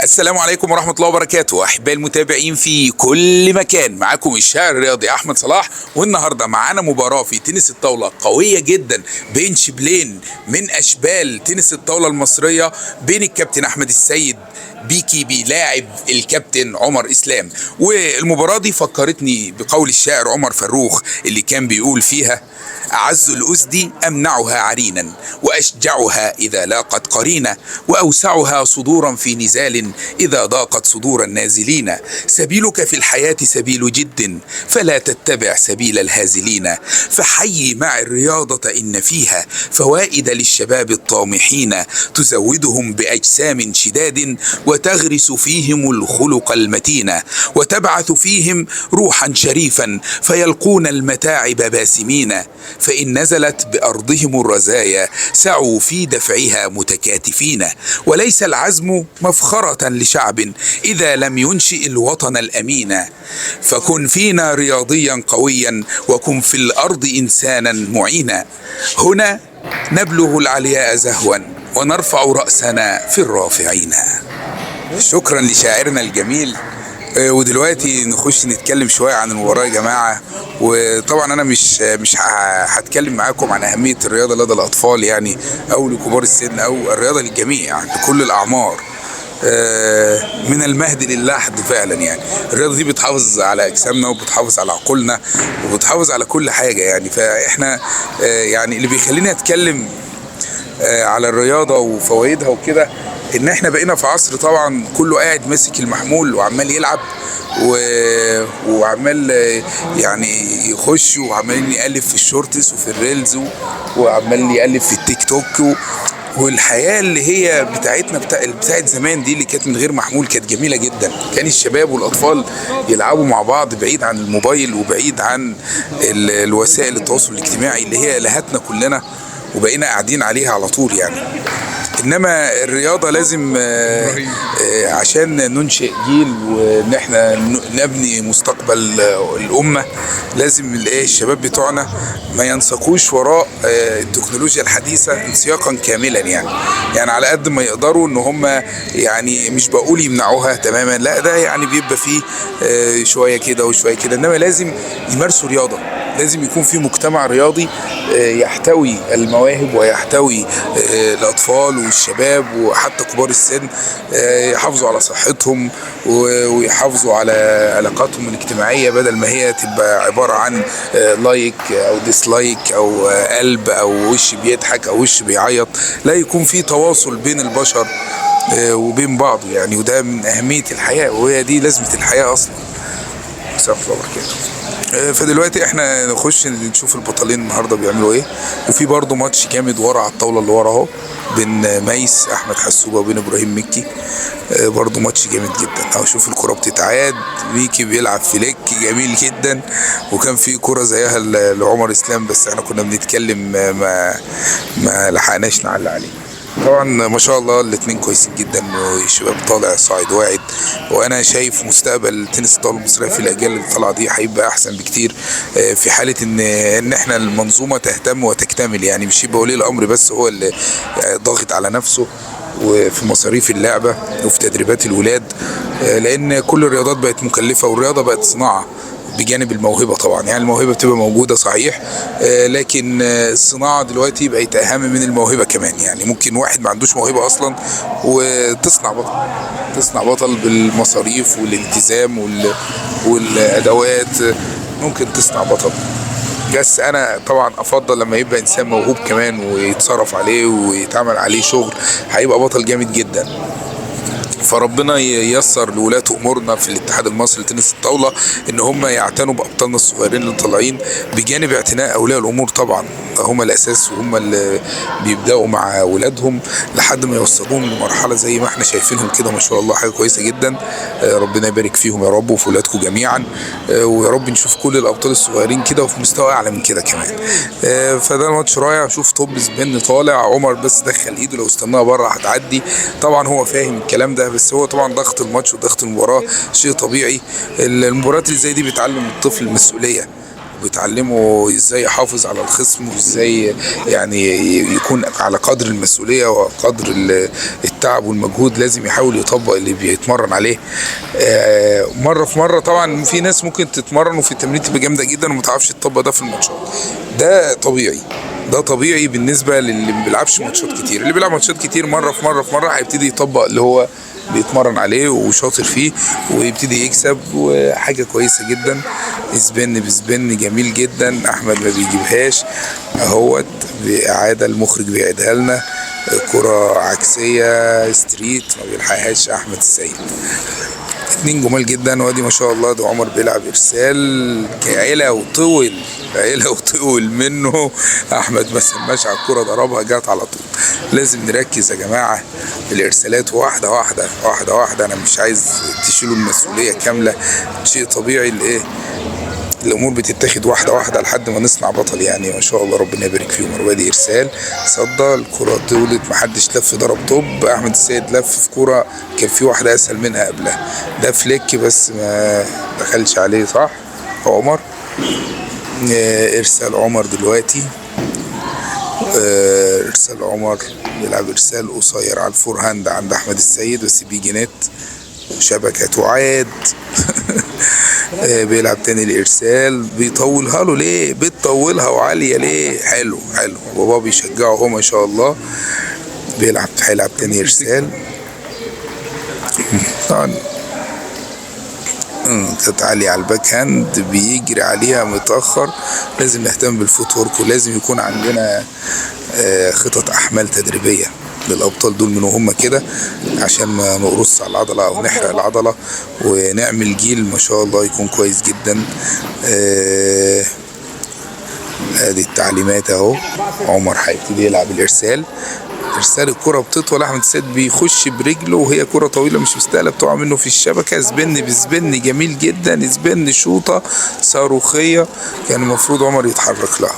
السلام عليكم ورحمة الله وبركاته، أحبائي المتابعين في كل مكان. معاكم الشاعر الرياضي أحمد صلاح، والنهاردة معانا مباراة في تنس الطاولة قوية جدا بين شبلين من أشبال تنس الطاولة المصرية، بين الكابتن أحمد السيد بيكي بيلاعب الكابتن عمر إسلام. والمباراة دي فكرتني بقول الشاعر عمر فروخ اللي كان بيقول فيها: أعز الأسد أمنعها عرينا، وأشجعها إذا لاقت قرينة، وأوسعها صدورا في نزال إذا ضاقت صدور النازلين. سبيلك في الحياة سبيل جد، فلا تتبع سبيل الهازلين. فحي مع الرياضة إن فيها فوائد للشباب الطامحين، تزودهم بأجسام شداد، وتغرس فيهم الخلق المتين، وتبعث فيهم روحا شريفا، فيلقون المتاعب باسمين. فإن نزلت بأرضهم الرزايا سعوا في دفعها متكاتفين. وليس العزم مفخرة لشعب إذا لم ينشئ الوطن الأمين. فكن فينا رياضيا قويا، وكن في الأرض إنسانا معينا. هنا نبلغ العلياء زهوا، ونرفع رأسنا في الرافعين. شكرا لشاعرنا الجميل. ودلوقتي نخش نتكلم شوية عن المباراة يا جماعة. وطبعا انا مش هتكلم معاكم عن اهمية الرياضة لدى الاطفال يعني، او لكبار السن، او الرياضة للجميع يعني لكل الاعمار، من المهد للحد فعلا. يعني الرياضة دي بتحافظ على اجسامنا، وبتحافظ على عقولنا، وبتحافظ على كل حاجة يعني. فاحنا يعني اللي بيخليني اتكلم على الرياضة وفوائدها وكده، ان احنا بقينا في عصر طبعا كله قاعد ماسك المحمول وعمال يلعب وعمال يعني يخش، وعمالين يقلب في ال shorts وفي ال reels وعمال يقلب في التيك توك والحياة اللي هي بتاعتنا بتاعت زمان دي اللي كانت من غير محمول كانت جميلة جدا. كان الشباب والأطفال يلعبوا مع بعض بعيد عن الموبايل وبعيد عن الوسائل التواصل الاجتماعي اللي هي لهتنا كلنا وبقينا قاعدين عليها على طول يعني. انما الرياضة لازم عشان ننشئ جيل وان احنا نبني مستقبل الامه، لازم الشباب بتوعنا ما ينساقوش وراء التكنولوجيا الحديثة انسياقا كاملا يعني. يعني على قد ما يقدروا ان هم يعني، مش بقول يمنعوها تماما، لا، ده يعني بيبقى فيه شوية كده وشوية كده، انما لازم يمارسوا رياضة. لازم يكون في مجتمع رياضي يحتوي المواهب ويحتوي الأطفال والشباب وحتى كبار السن، يحافظوا على صحتهم ويحافظوا على علاقاتهم الاجتماعية، بدل ما هي تبقى عبارة عن like أو dislike أو قلب أو وش بيضحك أو وش بيعيط. لا، يكون في تواصل بين البشر وبين بعضه يعني، وده من أهمية الحياة، وهي دي لازمة الحياة أصلا. السلام عليكم وبركاته. فدلوقتي احنا نخش نشوف البطلين النهارده بيعملوا ايه. وفي برضه ماتش جامد ورا على الطاولة اللي ورا اهو، بين ميس احمد حسوبه وبين ابراهيم مكي، برضه ماتش جامد جدا. اهو شوف الكره بتتعاد، ميكي بيلعب flick جميل جدا، وكان في كره زيها لعمر اسلام، بس احنا كنا بنتكلم ما لحقناش نعلق عليه. طبعا ما شاء الله الاتنين كويسين جدا، والشباب طالع صاعد واعد، وانا شايف مستقبل تنس الطاولة المصرية في الاجيال اللي طالعه دي هيبقى احسن بكتير، في حاله ان احنا المنظومة تهتم وتكتمل يعني. مش يبقى ولي الامر بس هو اللي ضاغط على نفسه وفي مصاريف اللعبة وفي تدريبات الولاد، لان كل الرياضات بقت مكلفة، والرياضة بقت صناعة بجانب الموهبة طبعا. يعني الموهبة بتبقى موجودة صحيح، لكن الصناعة دلوقتي بقت أهم من الموهبة كمان. يعني ممكن واحد ما عندوش موهبة أصلا وتصنع بطل، تصنع بطل بالمصاريف والالتزام والأدوات، ممكن تصنع بطل. بس أنا طبعا أفضل لما يبقى إنسان موهوب كمان ويتصرف عليه ويتعمل عليه شغل، هيبقى بطل جامد جدا. فربنا ييسر لولاة امورنا في الاتحاد المصري لتنس الطاولة ان هم يعتنوا بابطالنا الصغيرين اللي طالعين، بجانب اعتناء اولياء الامور طبعا، هم الاساس وهم اللي بيبداوا مع اولادهم لحد ما يوصلوهم لمرحلة زي ما احنا شايفينهم كده ما شاء الله، حاجة كويسة جدا. ربنا يبارك فيهم يا رب وفي اولادكم جميعا، ويا رب نشوف كل الابطال الصغيرين كده وفي مستوى اعلى من كده كمان. فده الماتش رائع. شوف top spin طالع، عمر بس دخل ايده، لو استناها بره هتعدي. طبعا هو فاهم الكلام ده، بس هو طبعا ضغط الماتش وضغط المباراة شيء طبيعي. المباريات اللي زي دي بتعلم الطفل المسؤولية، وبتعلمه ازاي يحافظ على الخصم، وازاي يعني يكون على قدر المسؤولية وقدر التعب والمجهود. لازم يحاول يطبق اللي بيتمرن عليه مرة في مرة. طبعا في ناس ممكن تتمرن وفي التمرين تبقى جامدة جدا وما تعرفش تطبق ده في الماتشات، ده طبيعي، ده طبيعي بالنسبة للي ما بيلعبش ماتشات كتير. اللي بيلعب ماتشات كتير مرة في مرة في مرة هيبتدي يطبق اللي هو بيتمرن عليه وشاطر فيه ويبتدي يكسب، وحاجة كويسة جدا. spin ب spin جميل جدا، احمد ما بيجيبهاش اهوت، بإعادة المخرج بيعيدها لنا، كرة عكسية straight ما بيلحقهاش احمد السيد. اتنين جمال جدا. وادي ما شاء الله ده عمر بيلعب ارسال كعيلة وطول، عيلة وطول منه احمد ما سماش على الكرة، ضربها جت على طول. لازم نركز يا جماعة الارسالات واحدة واحدة واحدة واحدة، انا مش عايز تشيلوا المسؤولية كاملة، شيء طبيعي الايه الامور بتتاخد واحدة واحدة لحد ما نصنع بطل يعني ما شاء الله ربنا يبارك فيهم. وادي ارسال صدى، الكره طولت محدش لف، ضرب top، احمد السيد لف في كورة كان في واحدة اسهل منها قبلها، ده flick بس ما دخلش عليه صح عمر. ارسال عمر دلوقتي، ارسال عمر بيلعب ارسال قصير على ال forehand عند احمد السيد بس بيجي نت، شبكة تعاد. بيلعب تاني الارسال، بيطولها له ليه؟ بتطولها وعاليه ليه؟ حلو حلو، بابا بيشجعه هو ما شاء الله. هيلعب تاني ارسال طبعا كانت عالية على ال backhand، بيجري عليها متأخر. لازم نهتم بال footwork، ولازم يكون عندنا خطط أحمال تدريبية للأبطال دول من وهم كده، عشان ما نقرص على العضلة أو نحرق العضلة، ونعمل جيل ما شاء الله يكون كويس جدا. ادي التعليمات اهو، عمر هيبتدي يلعب الارسال. ارسال الكرة بتطول، احمد السيد بيخش برجله وهي كرة طويلة مش مستاهلة، بتقع منه في الشبكة. spin ب spin جميل جدا، spin شوطة صاروخية كان المفروض عمر يتحرك لها.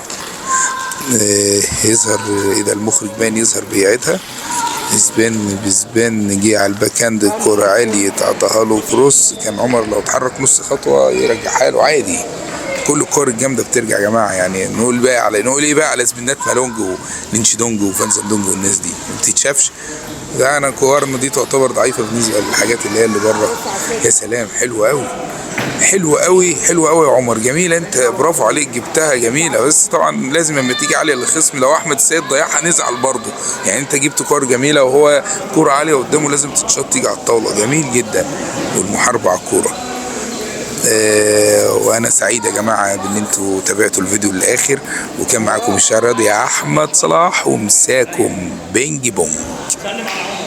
يظهر اذا المخرج باين يظهر بيعيدها. spin ب spin جه على ال backhand، الكرة عليت عطاها له cross، كان عمر لو اتحرك نص خطوة يرجعها له عادي. كل الكور الجامدة بترجع يا جماعة، يعني نقول بقى على نقول ايه بقى على سبنات مالونج ولينشدونج وفانزاندونج والناس دي ما بتتشافش. ده انا كورنا دي تعتبر ضعيفة بالنسبة للحاجات اللي هي اللي بره. يا سلام، حلو قوي حلو قوي حلو قوي يا عمر، جميلة انت، برافو عليك جبتها جميلة. بس طبعا لازم لما تيجي عالية للخصم لو احمد السيد ضيعها نزعل برضه، يعني انت جبت كور جميلة وهو كورة عالية قدامه لازم تتشط تيجي على الطاولة. جميل جدا، والمحاربه على الكورة. وانا سعيد يا جماعة بان انتوا تابعتوا الفيديو للاخر، وكان معاكم الشعر يا احمد صلاح، ومساكم بينج بونج. سلم على عمر.